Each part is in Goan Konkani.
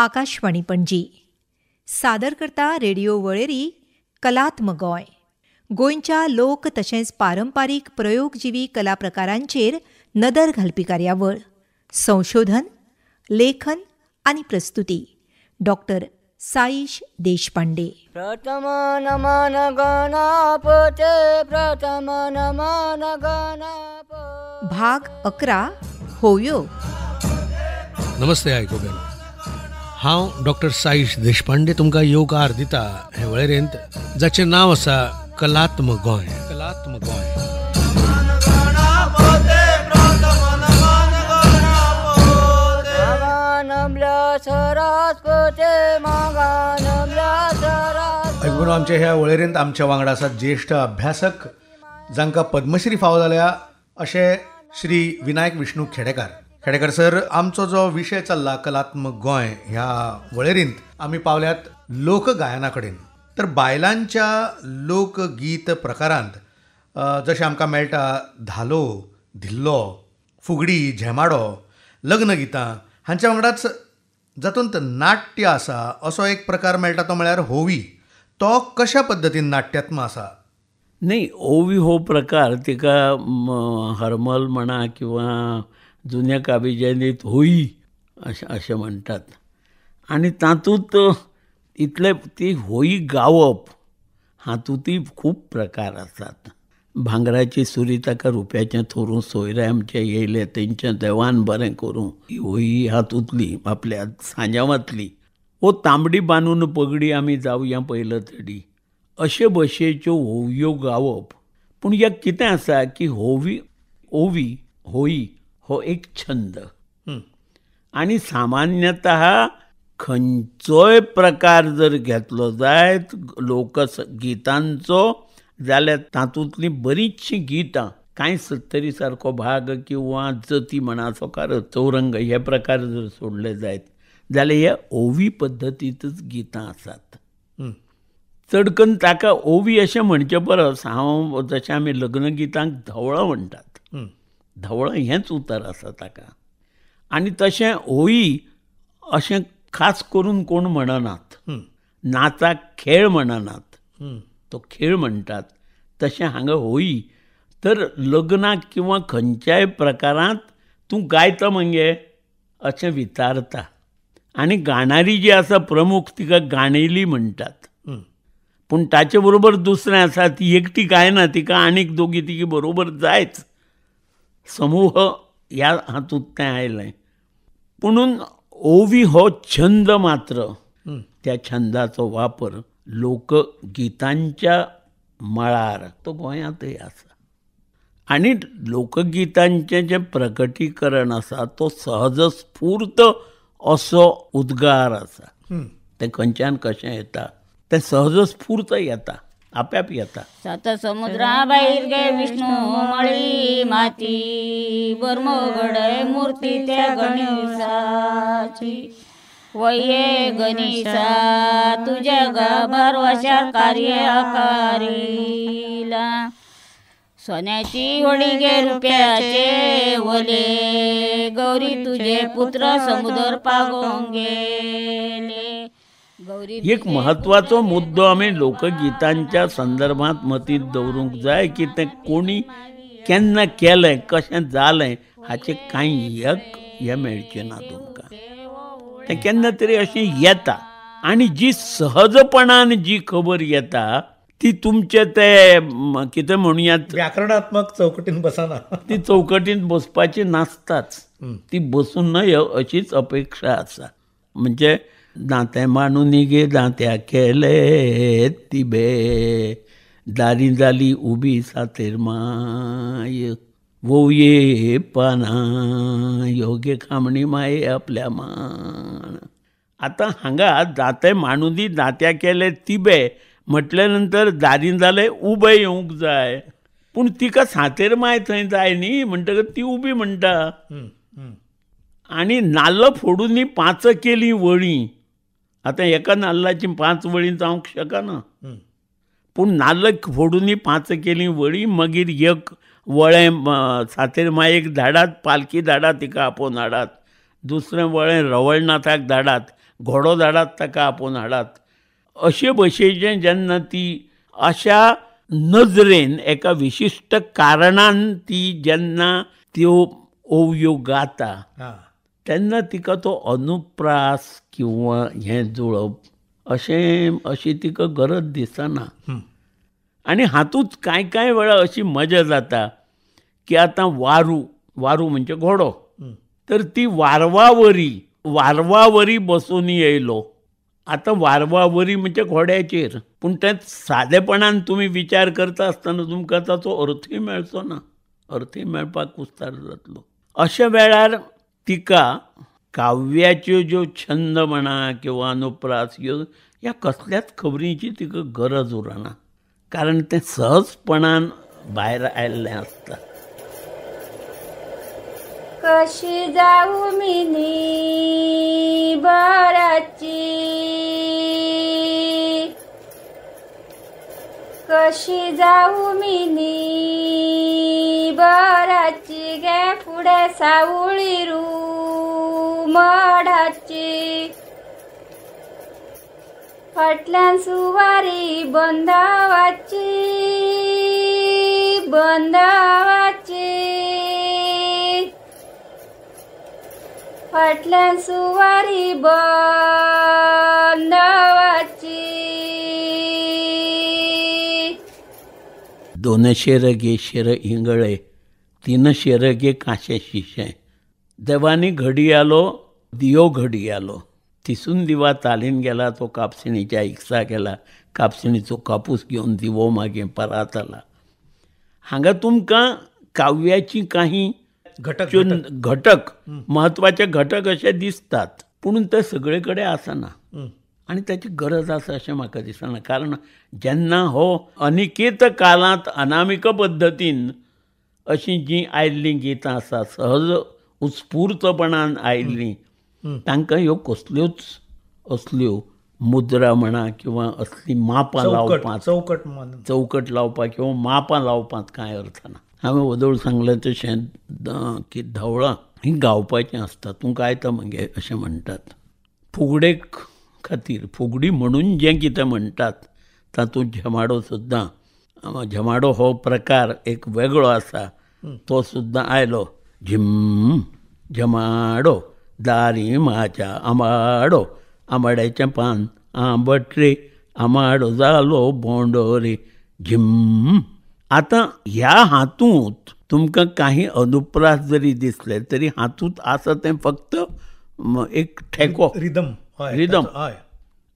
आकाशवाणी पणजी. सादर करता रेडिओ वळेरी कलात्म गोंय. गोंयच्या लोक तशेंच पारंपारीक प्रयोगजिवी कला प्रकारांचेर नदर घालपी कार्यावळ. संशोधन, लेखन आनी प्रस्तुती डॉक्टर साईश देशपांडे. प्रथम नमन गणपते, प्रथम नमन गणपते. भाग 11 होयो. नमस्ते आयकुप्यांनो, हांव डॉक्टर साईश देशपांडे तुमकां येवकार दिता हे वळेरेंत जाचें नांव आसा कलात्म गोंय. कलात्म गोंय. ऐकून आमच्या ह्या वळेरेंत आमच्या वांगडा आसात ज्येश्ठ अभ्यासक जांकां पद्मश्री फावो जाल्या अशे श्री विनायक विष्णू खेडेकार. खेडेकर सर, आमचो जो विशय चल्ला कलात्मक गोंय ह्या वळेरींत आमी पावल्यात लोकगायना कडेन. तर बायलांच्या लोकगीत प्रकारांत जशें आमकां मेळटा धालो, धिल्लो, फुगडी, झेमाडो, लग्नगितां हांच्या वांगडाच जातूंत नाट्य आसा असो एक प्रकार मेळटा तो म्हळ्यार होवी. तो कशा पद्दतीन नाट्यात्म आसा? न्ही, होवी हो प्रकार तिका हरमल म्हणा किंवा जुन्या काबिजांनी होई अशें अशें म्हणटात. आनी तातूंत इतले ती होई गावप हातूंतय खूब प्रकार आसात. भांगराची सुरी ताका रुप्याचें थोरूं, सोयरे आमचे येयले तेंच्या देवान बरें करूं, ही होई हातूंतली आपल्या सांजावांतली. वो तांबडी बांदून पगडी आमी जावया पयलो तडी, अशे भशेच्यो होवयो गावप. पूण ह्या कितें आसा की होवी ओवी होई हो एक छंद आनी सामान्यतः खंयचोय प्रकार जर घेतलो जायत लोकगितांचो जाल्यार तातूंतलीं बरीचशीं गितां कांय सत्तरी सारको भाग किंवा जती म्हणा सोकार चौरंग हे प्रकार जर सोडले जायत जाल्यार ह्या ओवी पद्दतींतच गितां आसात. चड करून ताका ओवी अशें म्हणचे परस हांव जशें आमी लग्नगितांक धवळां म्हणटात, धवळां हेंच उतर आसा ताका. आनी तशें होई अशें खास करून कोण म्हणनात, नाचाक खेळ म्हणनात, तो खेळ म्हणटात. तशें हांगा होई तर लग्नाक किंवा खंयच्याय प्रकारांत तूं गायता मगे अशें विचारता. आनी गाणारी जी आसा प्रमुख तिका गाणेली म्हणटात. पूण ताचे बरोबर दुसरें आसा ती एकटी गायना, तिका आनीक दोगी तिगी बरोबर जायच, समूह ह्या हातूंत तें आयलें. पुणून ओवी हो छंद मात्र, त्या छंदाचो वापर लोकगितांच्या मळार तो गोंयांतय आसा. आनी लोकगितांचें जें प्रकटीकरण आसा तो सहजस्फूर्त असो उद्गार आसा. तें खंयच्यान कशें येता, तें सहजस्फूर्त येता, आपोआप येता. सात समुद्रा भायर गे विष्णू मळी माती, बर्मगडय मूर्ती त्या गणेशाची. वये गणेशा तुझ्या गाभारवशार कार्य आकारीला, सोन्याची होळी गे रुप्याचे वले, गौरी तुझे पुत्र समुद्र पागोंग गेले. एक म्हत्वाचो मुद्दो आमी लोकगितांच्या संदर्भात मतींत दवरूंक जाय की तें कोणी केन्ना केलें, कशें जालें हाचें कांय एक हें मेळचें ना तुमकां. तें केन्ना तरी अशें येता आनी जी सहजपणान जी खबर येता ती तुमचे ते कितें म्हणयात व्याकरणात्मक चौकटीन बसना, ती चौकटीन बसपाची नासताच, ती बसून नय अशीच अपेक्षा आसा. म्हणजे दांतें मांडून गे दांत्या केले तिबे, दारी जाली उबी सातेर माय, वोवये पानां योगे खामणी माये आपल्या मान. आतां हांगा दांतें मांडून दी दांत्या केले तिबे म्हटल्या नंतर दारीन जालें उबें येवंक जाय, पूण तिका सातेर माय थंय जाय न्ही, म्हणटकच ती उबी म्हणटा. आनी नाल्ल फोडून न्ही पांच केली वळीं. आतां एका नाल्लाची 5 वळीं जावंक शकना, पूण नाल्ल फोडून न्ही 5 केली वळीं, मागीर एक वळें सातेर मायेक धाडात, पालखी धाडात, तिका आपोवन हाडात. दुसरें वळें रवळनाथाक धाडात, घोडो धाडात ताका आपोवन हाडात, अशे भशेचें जेन्ना ती अशा नजरेन एका विशिश्ट कारणान ती जेन्ना त्यो ओवयो गाता तेन्ना तिका तो अनुप्रास किंवा हें जुळप अशें अशी तिका गरज दिसना. आनी हातूंत कांय कांय वेळा अशी मजा जाता की आतां वारू, वारू म्हणजे घोडो, तर ती वारवावरी, वारवावरी बसून येयलो. आतां वारवावरी म्हणजे घोड्याचेर, पूण तें सादेपणान तुमी विचार करता आसतना तुमकां ताचो अर्थूय मेळचो ना, अर्थूय मेळपाक कुस्तार जातलो. अशा वेळार तिका काव्याच्यो ज्यो छंद म्हणा किंवा अनुप्रास ह्यो ह्या कसल्याच खबरींची तिका गरज उरना, कारण तें सहजपणान भायर आयिल्लें आसता. कशी जाऊ मिनी बराची, कशी जाऊ मिनी बराची गे फुडे सावळी रू मडाची, फाटल्यान सुवारी बंदावाची बंदावाची, फाटल्यान सुवारी बंदावाची. दोनशे रगे शेर इंगळे, तीनशे रगे कांशे शिशे, देवानी घडी आलो दियो घडी आलो, तिसून दिवा तालीन गेला तो कापसिणीच्या इक्सा गेला, कापसिणीचो कापूस घेवन दिवो मागीर परात आला. हांगा तुमकां काव्याची काही घटक घटक म्हत्वाचे घटक अशे दिसतात, पूण ते सगळे कडेन आसना आनी ताची गरज आसा अशें म्हाका दिसना. कारण जेन्ना हो अनिकेत कालांत अनामिक पद्दतीन अशीं जीं आयिल्लीं गितां आसा सहज उत्स्फूर्तपणान आयिल्लीं, तांकां ह्यो कसल्योच असल्यो मुद्रा म्हणा किंवा असलीं मापां लावपांत, चौकट लावपाक किंवा मापां लावपांत कांय अर्थ ना. हांवें वदोळ सांगलें तशें की धवळां हीं गावपाचीं आसता, तूं गायता मगे अशें म्हणटात. फुगडेक खातीर फुगडी म्हणून जें कितें म्हणटात तातूंत झेमाडो सुद्दां, झेमाडो हो प्रकार एक वेगळो आसा, तो सुद्दां आयलो. झिम झेमाडो दारी म्हाज्या आंबाडो, आंबाड्याचें पान आंबट रे, आंबाडो जालो बोंडो रे, झिम. आतां ह्या हातूंत तुमकां काही अनुप्रास जरी दिसले तरी हातूंत आसा तें फक्त एक ठेको, रिदम, रिदम.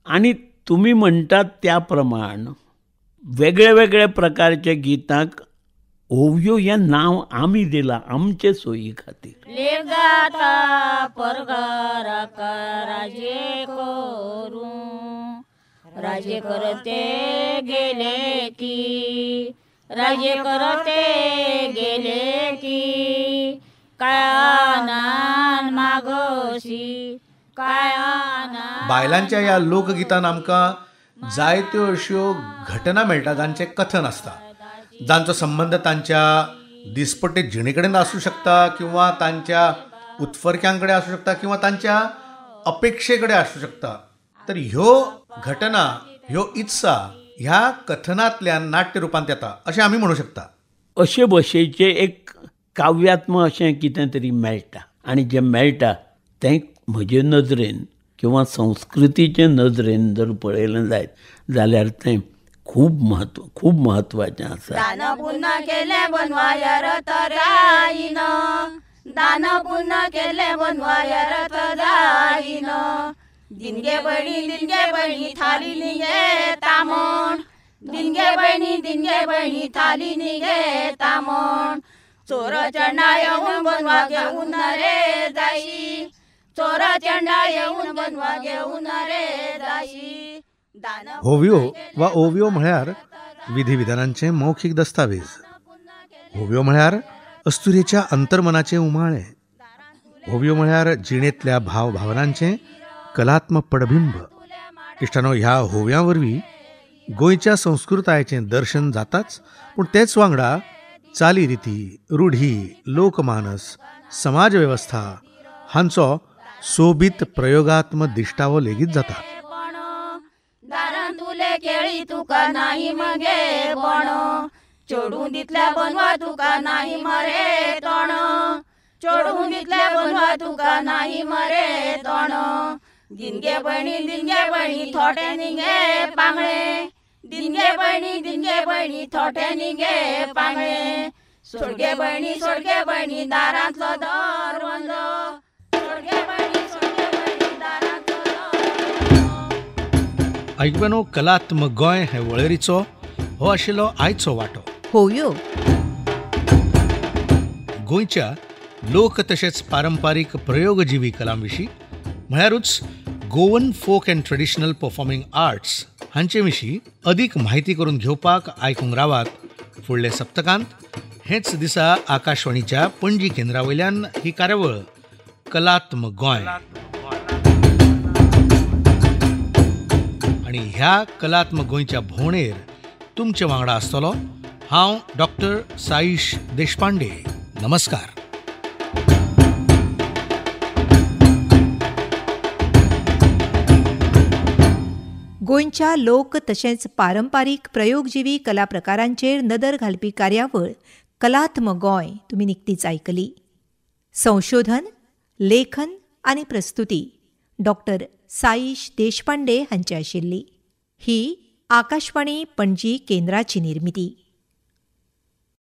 आनी तुमी म्हणटात त्या प्रमाण वेगळे वेगळे प्रकारच्या गितांक ओवयो हें नांव आमी दिलां आमचे सोयी खातीर. राजे करते गेले की, राजे करते गेले की, कानान मागोशी कानान. बायलांच्या ह्या लोकगितान आमकां जायत्यो अश्यो घटना मेळटा जांचें कथन आसता, जांचो संबंद तांच्या दिसपट्टे जिणे कडेन आसूं शकता किंवा तांच्या उत्फर्क्यां कडेन आसूं शकता किंवा तांच्या अपेक्षे कडेन आसूं शकता. तर ह्यो घटना, ह्यो इत्सा ह्या कथनांतल्यान नाट्य रुपांत येता अशें आमी म्हणू शकता. अशे भशेचें एक काव्यात्म अशें कितें तरी मेळटा आनी जें मेळटा तें म्हजे नदरेन किंवा संस्कृतीचे नदरेन जर पळयलें जायत जाल्यार तें खूब म्हत्व, खूब म्हत्वाचें आसा. दान पुण्य केलें बनवायर जायन, दान पुण्य केलें बनवायर जायन, दिनगे बहिणी दिनगे बहिणी थाली निगे तामण, दिनगे बहिणी दिनगे बहिणी थाली निगे तामण, चोर चंडा येऊन बनवा घेऊन रे जाशी, चोर चंडा येऊन बनवा घेऊन रे जाशी. होवयो वा ओवयो म्हळ्यार विधिविधानांचे मौखीक दस्तावेज. होवयो म्हळ्यार अस्तुरेच्या अंतर्मनाचे उमाळे. होवयो म्हळ्यार जिणेंतल्या भावभावनांचें कलात्मक पडबिंब. इश्टानो, ह्या होवयां वरवीं गोंयच्या संस्कृतायेचें दर्शन जाताच, पूण तेच वांगडा चालीरिती, रूढी, लोकमानस, समाज वेवस्था हांचो सोबीत प्रयोगात्म दिश्टावो लेगीत जाता. दारांतुले केळी तुका नाही मगे पण, चोडून दितल्या बनवा तुका नाही मरे तोण, चोडून दितल्या बनवा तुका नाही मरे तोण. दिनगे बहिणी दिनगे बहिणी थोटे निगे पांगळे, दिनगे बहिणी दिनगे बहिणी थोटे निगे पांगळे. सोडगे बहिणी सोडगे बहिणी दारांतलो दर बंद, सोडगे बहिणी सोडगे बहिणी दारांतलो दर. आयकप्यानो, कलात्मक गोंय हे वळेरीचो हो आशिल्लो आयचो वांटो. होयो गोंयच्या लोक तशेंच पारंपारीक प्रयोगजीवी कलां विशीं म्हळ्यारूच Goan folk and traditional performing arts हांचे विशीं अदीक म्हायती करून घेवपाक आयकूंक रावात फुडल्या सप्तकांत हेच दिसा आकाशवाणीच्या पणजी केंद्रा वयल्यान ही कार्यावळ कलात्मक गोंय. आनी ह्या कलात्मक गोंयच्या भोंवडेर तुमचे वांगडा आसतलो हांव डॉक्टर साईश देशपांडे. नमस्कार. गोंयच्या लोक तशेंच पारंपारीक प्रयोगजीवी कला प्रकारांचेर नदर घालपी कार्यावळ कलात्म गोंय तुमी निकतीच आयकली. संशोधन, लेखन आनी प्रस्तुती डॉक्टर साईश देशपांडे हांची आशिल्ली. ही आकाशवाणी पणजी केंद्राची निर्मिती.